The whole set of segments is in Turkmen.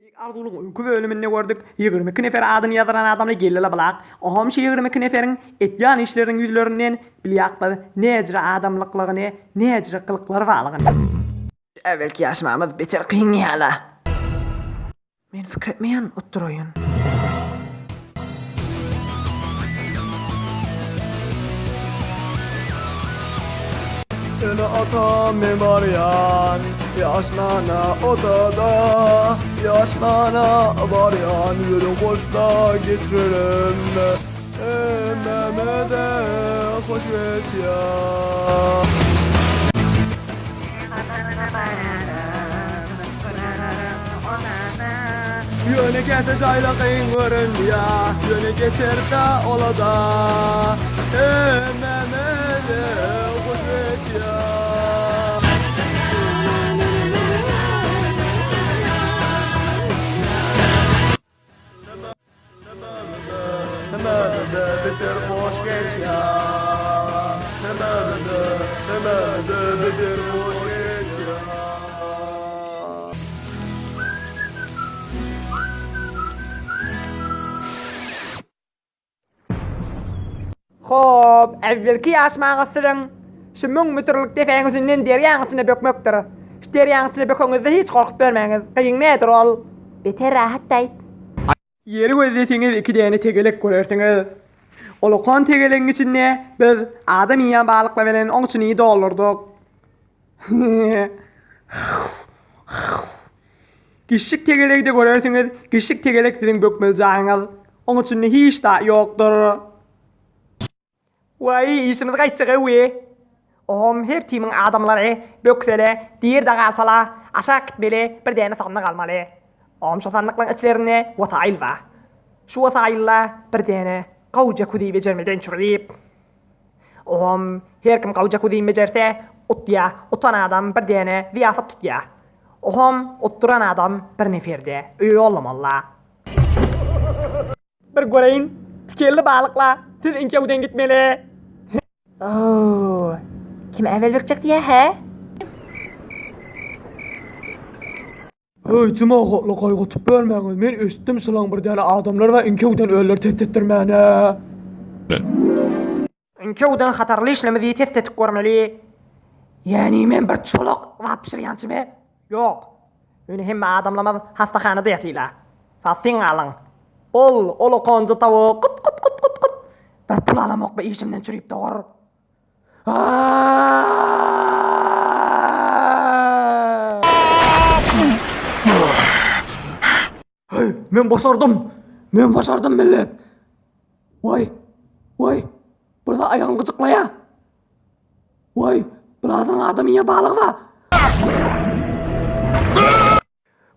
Beýik arzuwlyň öňki bölüminde gördük, 22 nefer adyny ýazdyran adamly geldi labylak. Oham şu 22 neferiň etýän işleriniň ýüzlerinden bilýak biz näjre adamlyklygyny, näjre gylyklary barlygyny. Şu äwelki ýaşamamyz beter kyn ýala. Men pikir etmeýän utduraýyn. Ene-atam men barýan, ýaşmana odada, ýaşmana barýan, ýörüň goşda geçirelim, hemmämize hoş geçýär. Ýöne käte jaýla kyn görünýä, Ýöne geçer-dä ola-da. Hemmämize hoş geçýä. Hemmämize beter hoş geçýä. Hemmämize, hemmämize beter hoş geçýä. Hop, äwwelki ýaşmaňyz siziň şu müň mütrlik depäň üstünden derýaň içine bökmekdir. Şu derýaň içine bökeňizde hiç gorkup bermäňiz. Gyň nädir ol? Beter rahat-daýt. Ýeri gözleseňiz iki däne tegelek görersiňiz. Ulakan tegelegiň içinde biz adam iýýän balyklar bilen oň içini doldurdyk. Kiçjik tegelegi-de görersiňiz, kiçjik tegelek siziň bökmeli jaýyňyz. Oň içinde hiç zat ýokdur. Waý, işimiz gaýtjak ewi. Ohm her timiň adamlary böksele, dirde galsala, aşak gitmeli, bir däne sandyk almaly. Ohm şo sandyklaň içlerinde wasaýyl bar. Şu wasaýylda bir däne gawja küzi bejermeden çürüp. Ohm her kim gawja küzini bejerse, utýa, utan adam bir däne zyýafat tutýa. Ohm utduran adam bir neferde öýe ýollamaly-la. Bir göreýin, tikenli balykla siz iňkewden gitmeli. Oo, kim äwel bökjek diýýä, hä? Heý, jemagatly gaýgytyp bermäňiz, men eşitdim şulaň bir däne adamlar bar iňkewden özleri test etdirmäne. Iňkewden hatarly işlemizi test etip görmeli. Ýäni men bir çolak zat bişirýänçimi? Ýok. Ýöne hemme adamlamyz hassahanada ýatyla. Saz seň galyň. Ol, ol okanjy tawuk gyt gyt gyt gyt gyt. Bir pul alamok bu işimden çürüp dogur. Heý, men başardym! Men başardym millet! Waý, waý, bir zat aýagym gyjyklaýar. Waý, bilazyň adam iýen balygy bar.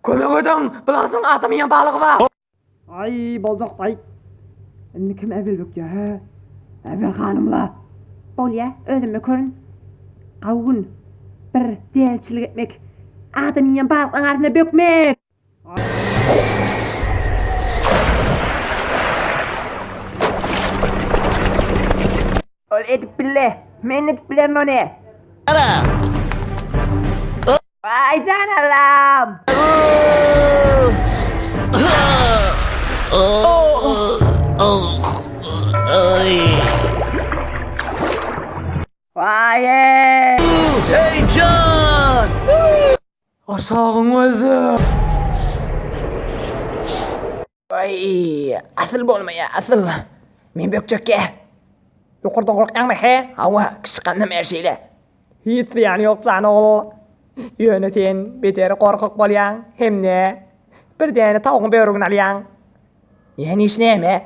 Kömek ediň, bilazyň adam iýen balygy bar. Aý, boljak-daý. Indi kim äwel bökýär, hä? Äwel hanymla. Bolýa, özüm bökerin. Gawy gün. Bir dälçilik etmek. Adam iýen balyklaň arasynda bökmek! Ol edip bildi. Men edip bilerin ony. Aý jan Allam! Waý-eý! Eý jan! Aşagyň gözde. Aý, asyl bolmaýa, asyl. Men bökjekge. Ýokardan gorkýaňmy, he? Hawa, kiçi gandam är şeýle. Hiç zyýany ýok jan ogul. Ýöne sen beter gorkak bolýaň hem-de bir däne tawugyň börügini alýaň. Ýene iş näme?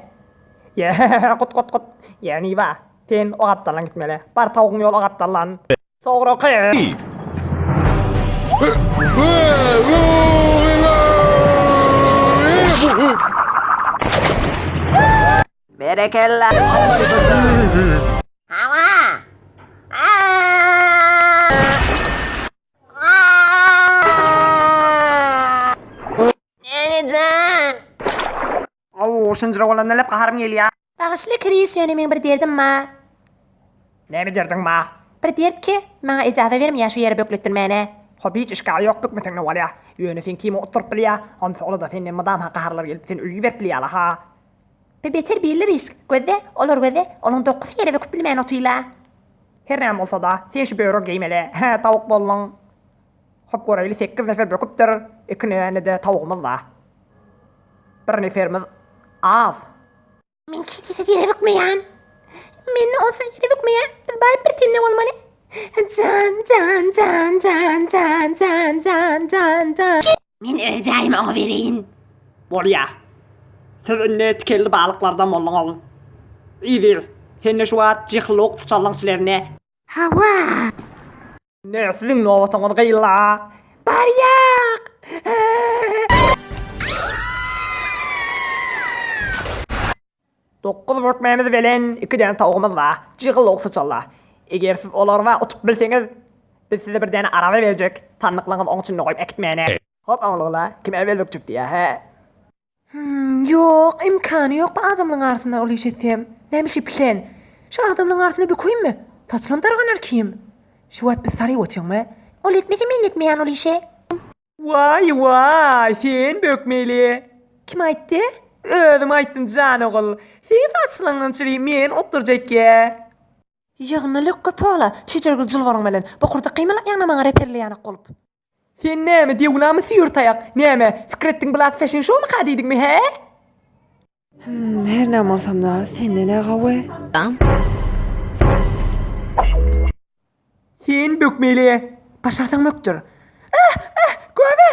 Ýe, gut gut gut. Ýäni bar, sen o gapdaldan gitmeli. Bar tawugyň ýoly o gapdaldan. Soňraky. Berekella. Hawa. Enejan. Aw, şunjyra bolanda lep gaharym gelýä. Bagyşla Kris, ýöne meň bir derdim bar. Näme derdiň bar? Bir dert ki, maňa ejaza bermeýär şu ýere bökletdirmäne. Hop hiç işgal ýok bökmeseňde bolýa. Ýöne seň kimiň utduryp bilýä, onsoň ola-da senden mydama gaharlary gelip seni öýüberip bilýäla ha. Be beter birli risk. Gözle, olar gözle, olaň dokuzysy ýere böküp bilmän otyla. Her näme bolsada, sen şu böregi geýmeli. Hä, tawuk bolduň. Hop göreýli sekiz nefer böküpdir, iki däne-de tawugymyz bar. Bir neferimiz az. Men kitisiz ýere bökmeýän. Men onsuz ýere bökmeýän. Biz baýyp bir tende bolmaly. Jan, jan, jan, jan, jan, jan, jan, jan, jan. Men öz jaýymy oňa bereýin. Bolýa. Siz indi tikenli balyklardan bolduňyz. Yzy, sende şu wagt jyhyllyk syçanlaň içlerinde. Hawa. Indi siziň nobatyňyz gyýyldy. Barýak! Dokuz bökmämiz bilen iki däne towugymyz bar. Jygyl-lowuk syçanlar. Eger siz olary utup bilseňiz, biz size bir däne araba berjek. Sandyklaryňyzy oň içinde goýup äkitmäne. Hop oňlugla, kim äwel bökjek diýýär, hä? Hum, ýok, imkany ýok bu adamlaň arasynda ol iş etsem. Näme işi bilen? Şu adamlaň arasynda bökeýinmi? Saçlam darganar kim? Şu wagt biz saryp otyňmy? Ol etmese men etmeýän ol işi. Waý, waý, sen bökmeli. Kim aýtdy? Özüm aýtdym jan ogul. Seň saçlaňdan çüri men oturjak-ä. Ýygna lökge pola, çüýjergil jylwaryň bilen. Bokurdak gyýmalak ýaňna maňa reperleýänek bolup. Sen näme dewlamy süýr taýak, näme, pikir etdiň bulat fashion showmyka diýdiňmi hä? Hum, her näme bolsamda senden-ä gawy. Sen bökmeli. Başarsaň bökdür. Ah, ah, göbe!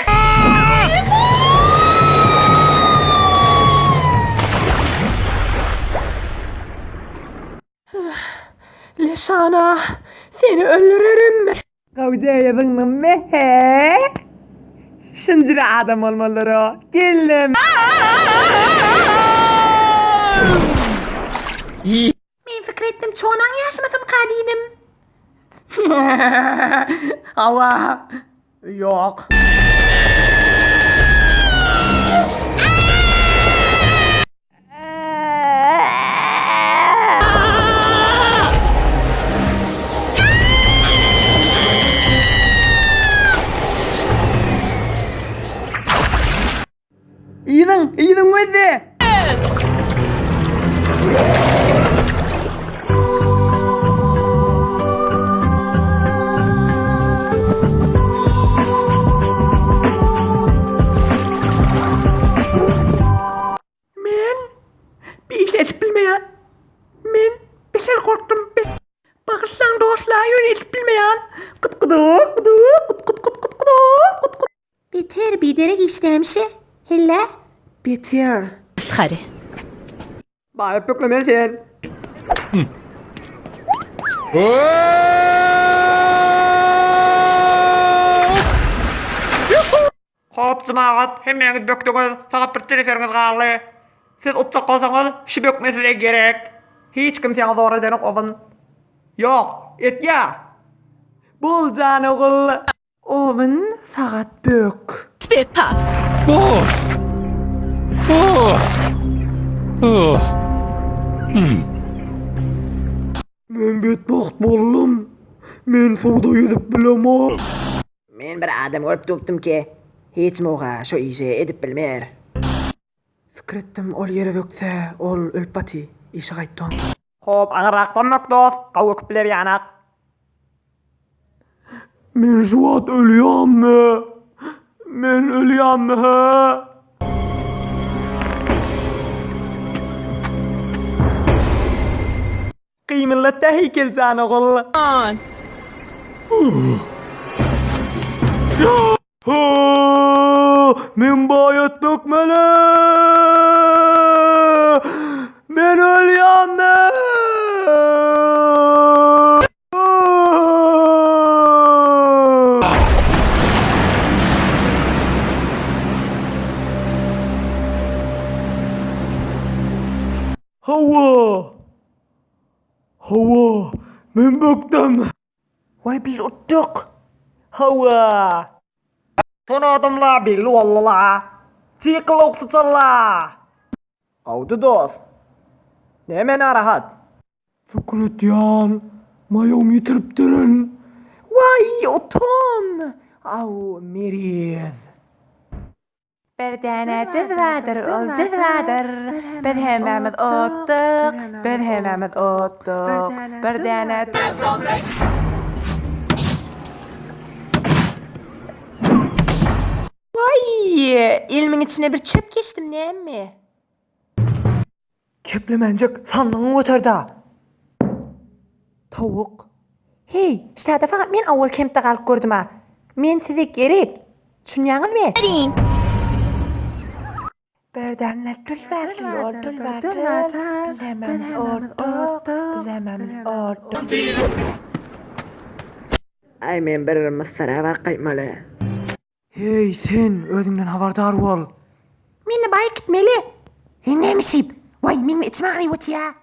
Leşana, seni öldürerin. Gawjaýa zyňdym he. Şunjyra adam bolmalydyr-o. Geldim. Men pikir etdim, çonaň ýaşamasymka diýdim. Hawa. Ýok. Yzyň, yzyň gözle! Men bir iş edip bilmeýän. Men beter gorkdum. Bagyşlaň dostlar, ýöne edip bilmeýän. Gyt gydyk gydyk gyt gyt gyt gyt gydyk gyt gyt. Beter biderek işdämişe. Hellä. Beter. Tysgary. Baýyp böklemeli sen. Hop jemagat, hemmäňiz bökdüňiz, fakat bir teleferiňiz galdy. Siz utjak bolsaňyz, şu bökme size gerek. Hiç kim saňa zor edenok ozyn. Ýok, etýä. Bul jan ogul. Owyn sagat bök. Spepa. Men betbagt boldum. Men suwda ýüzüp bilemok. Men bir adam görüp durupdym ki, hiç muga şu işi edip bilmer. Pikir etdim, ol ýere bökse, ol ölüp baty, işe gaýtdy oň. Hop, aňyrrakdan bök dost, gawy öküp biler ýanak. Men şu wagt ölýänmi? Men ölýänmi hä? Gymyldatda heýkel jan ogul. Ha, men baýat bökmeli. Men ölýänmi? Hawa! Hawa! Men bökdüm! Waý biz utduk! Hawa! Son adamlar belli boldular. Çykyl oksyçanlar! Gowdy dost. Näme narahat? Pikir etýän, maýomy ýitiripdirin. Waý, utan! Aw, meriz. Bir däne düz bardyr, ol düz bardyr. Biz hemmämiz otduk, biz hemmämiz otduk. Bir däne. Waý, elimiň içine bir çöp geçdim näme? Keplemenjik sandygyňy göter-dä. Towuk. Heý, ştada fakat men owal kempde galyp gördüm-a. Men size gerek. Düşünýäňizmi? Birdenler dül bardyr, ol dül bardyr. Biz hemmämiz otduk, biz hemmämiz otduk. Aý men bir Mysyra baryp gaýtmaly. Heý, sen, özüňden habardar bol. Meni baýyp gitmeli. Sen näme işip? Waý, meň içim agyryp otýa.